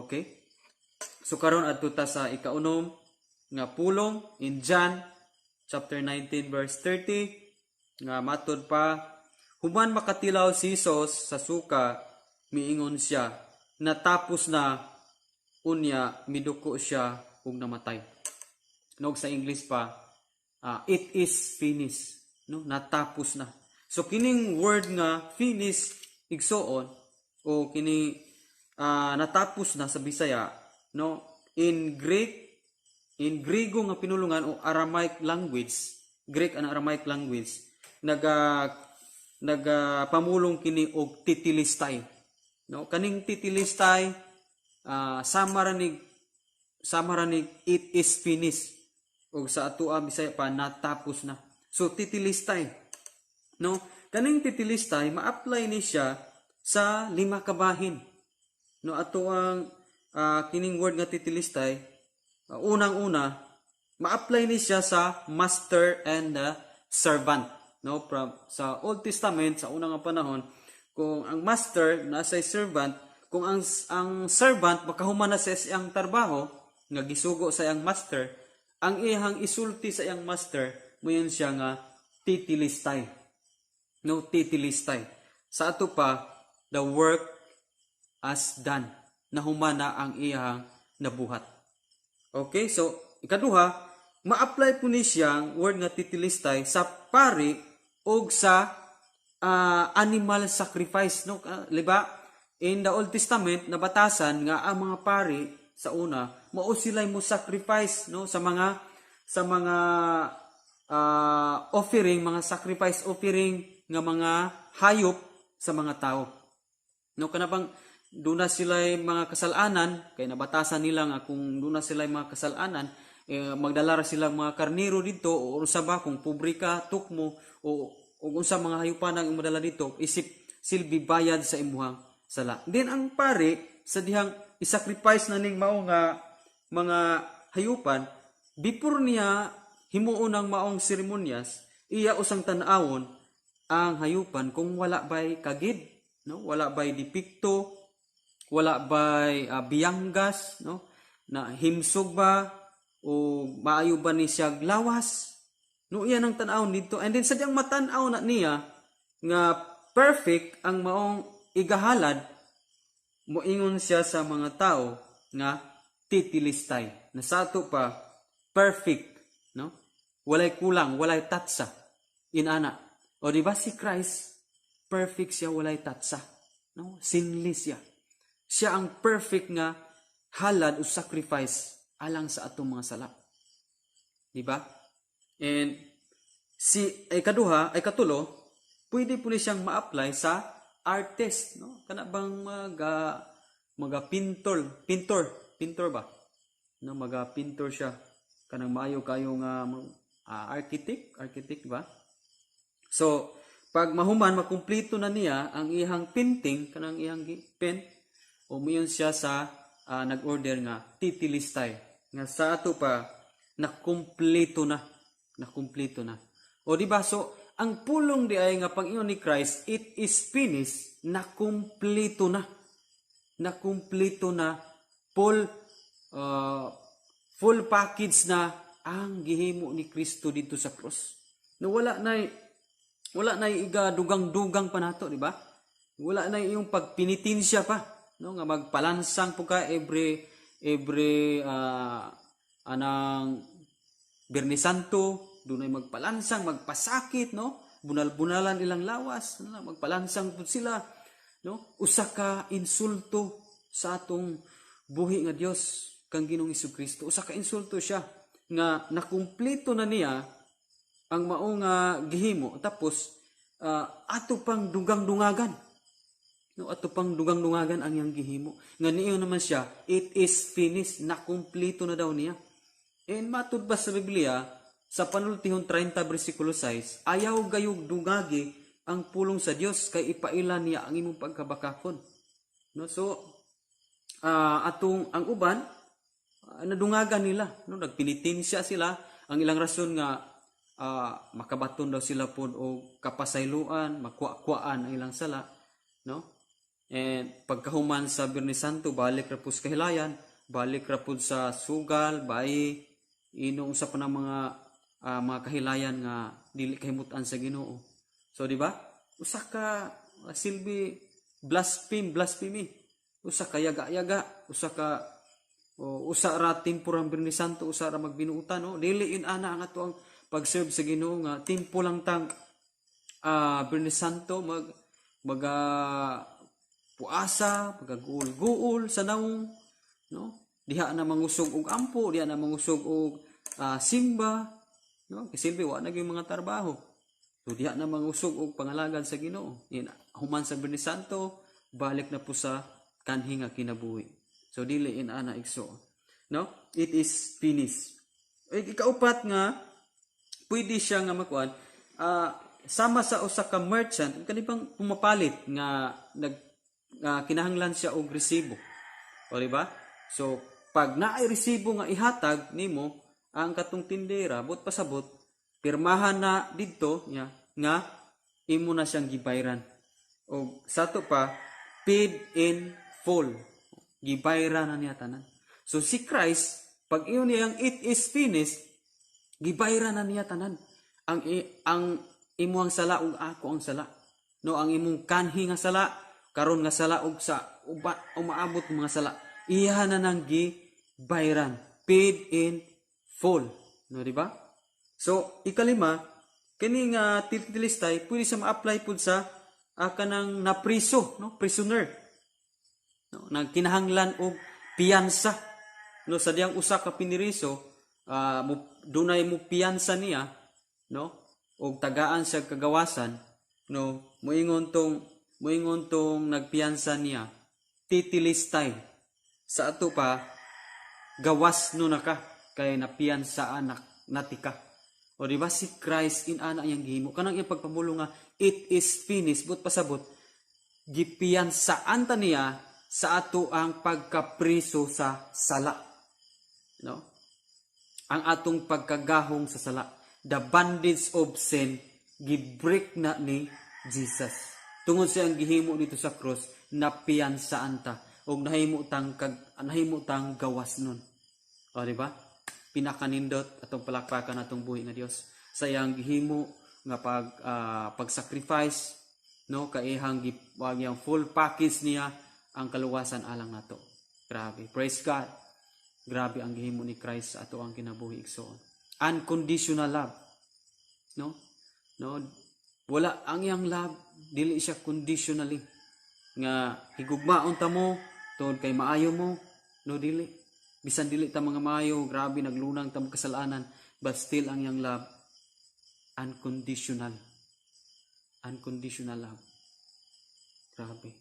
Okay? So karon, adto ta sa ikaunom nga pulong in John chapter 19 verse 30 nga matud pa, human makatilaw si Jesus sa suka, miingon siya, "Natapos na." Unya miduko siya ug namatay. No, sa English pa, "It is finished," no? Natapos na. So kining word nga "finish," igsoon, o kini "natapos na" sa Bisaya, no, in Greek, in Griego nga pinulungan o Aramaic language, Greek and Aramaic language, naga naga pamulong kini og tetelestai, no? Kaning tetelestai, sama ra ni "It is finished" og sa atoa Bisaya pa, "natapos na." So tetelestai, no? Kaning tetelestai, ma-apply ni siya sa lima ka bahin, no? Ato ang kining word nga tetelestai, unang-una, ma-apply ni siya sa master and the servant, no? From sa Old Testament, sa unang nga panahon, kung ang master nasa servant, kung ang servant makahuman na sa iyang trabaho nga gisugo sa iyang master, ang iyang isulti sa iyang master, moingon siya nga "tetelestai," no? Tetelestai. Sa ato pa, "The work as done." Nahuman na ang iyang nabuhat. Okay, so ikaduha, ma-apply po ni siyang word nga tetelestai sa pari og sa animal sacrifice, no? Liba in the Old Testament, nabatasan nga ang mga pari sa una, mao sila mo sacrifice, no, sa mga offering, mga sacrifice offering nga mga hayop sa mga tao, no? Kana bang duna sila mga kasalanan, kay nabatasan nila nga kung duna sila mga kasalanan, eh, magdala ra sila mga karnero dito o unsa ba, kung pobre ka, tukmo o unsa mga hayupan ang madala dito isip silbi bayad sa imuhang sala. Then ang pare, sa dihang isacrifice na ning mao nga mga hayupan, before niya himuon ang maong seremonyas, iya usang tan-awon ang hayupan kung wala bay kagid, no? Wala bay depekto, wala bay biyanggas, no? Na himsog ba o maayo ba ni siya lawas, no? Iyan ang tan-awon dito. And then sa diyang matan-aw na niya nga perfect ang maong igahalad, moingon siya sa mga tao nga "tetelestai," na sa ato pa, "perfect," no? Walay kulang, walay tatsa inana. O di ba si Christ, perfect siya, walay tatsa, no? Sinless siya. Siya ang perfect nga halad o sacrifice alang sa atong mga sala, di ba? And si ay kaduha ay katulo, pwede po ni siyang ma-apply sa artist, no? Kana bang maga maga pintor, pintor, pintor ba, no? Maga pintor siya, kanang maayo kayo nga architect, architect ba? So pag mahuman, makumpleto na niya ang iyang painting, kanang iyang paint o muingon siya sa nag-order nga "tetelestai," nga sa ato pa, nakumpleto na, nakumpleto na. O di ba? So ang pulong di ay nga pag-ingon ni Christ, "It is finished," nakumpleto na, nakumpleto na, full package na ang gihimo ni Kristo dito sa cross, no? Wala na iga dugang-dugang pa nato, di ba? Wala na yung pagpinitensya pa, no, nga magpalansang po ka every anang Biyernes Santo, dunay magpalansang, magpasakit, no? Bunal-bunalan ilang lawas, no? Magpalansang pud sila, no? Usa ka insulto sa atong buhi nga Dios kang Ginoong Kristo. Usa ka insulto siya nga nakumpleto na niya ang mao nga gihimo, tapos ato pang dugang-dungagan, no? Ato pang dugang-dungagan ang iyang gihimo nga niingon naman siya, "It is finished." Nakumpleto na daw niya. And matud ba sa Biblia sa Panultihon 30 bersikulo 6, ayaw gayug dungagi ang pulong sa Dios kay ipaila niya ang imong pagkabakakon, no? So atong ang uban, nadungagan nila, no? Nagpinitensya sila. Ang ilang rason nga makabaton daw sila pod og kapasayloan, makuha-kuaan ang ilang sala, no? And pagkahuman sa Biyernes Santo, balik ra pud sa kahilayan, balik ra pud sa sugal, bay inom sa pa ng mga kahilayan nga dili kahimutan sa Ginoo. So di ba? Usa ka silbi blaspheme, blasphemy. Usa ka yaga-yaga, usa ka o, usa ra timpo ang Biyernes Santo, usa ra magbinuutan, no? Dili yun ana ang ato ang pag-serve sa Ginoo nga timpo lang tang Biyernes Santo mag mag puasa, pagaguol-guol sa nawong, no? Diha na mangusog og ampo, diha na mangusog og simba, no? Kasi silbi wa na gyud mga trabaho. So diha na mangusog og pangalagad sa Ginoo. Yan, human sa Biyernes Santo, balik na po sa kanhi nga kinabuhi. So dili in ana, igsoon. No? It is finished. Ikaupat nga pwede siya nga makuan, sama sa usa ka merchant kani bang pumapalit nga nag nga kinahanglan siya og resibo. O di ba? So pag naay resibo nga ihatag nimo ang katong tindera, but pasabot pirmahan na didto niya nga imo na siyang gibayran. O sa ato pa, paid in full. Gibayran na niya tanan. So si Christ, pag ingon niyang "It is finished," gibayran na niya tanan. Ang imuhang sala ug ako ang sala. No, ang imong kanhi nga sala, karon nga sala ug sa uba, umaabot mga sala. Iya na nang gibayran. Paid in full. No, di ba? So, ikalima, kini nga tetelestai pwede sa ma-apply pud sa kanang napriso, no? Prisoner. No, nagkinahanglan og piyansa. No, sa diyang usa ka piniriso, mo, dunay mo piyansa niya, no? Og tagaan siya kagawasan, no? Muingon tong nagpiyansa niya, "Tetelestai." Sa ato pa, gawas no na ka kay napiyansaan na natika. O di ba si Christ in-ana iyang gihimo kanang iyang pagpamulo nga "It is finished," but pasabot gipiyansaan ta niya sa ato ang pagkapriso sa sala. No? Ang atong pagkagahong sa sala. The bondage of sin, gibreak na ni Jesus. Tungod sa iyang gihimo dito sa cross, napiyansaan ta og nahimo tang gawas nun. O di ba? Pinakanindot, atong palakpakan atong buhi nga Dios sa iyang gihimo nga pag-sacrifice, no, kay iyang iyang full package niya ang kaluwasan alang nato. Grabe. Praise God. Grabe ang gihimo ni Christ sa ato ang kinabuhi, igsoon. Unconditional love. No? No? Wala ang iyang love, dili siya conditionally nga higugmaon ta mo tungod kay maayo mo, no, dili. Bisan dili ta mga maayo, grabe naglunang ta mga kasalanan, but still ang iyang love unconditional. Unconditional love. Grabe.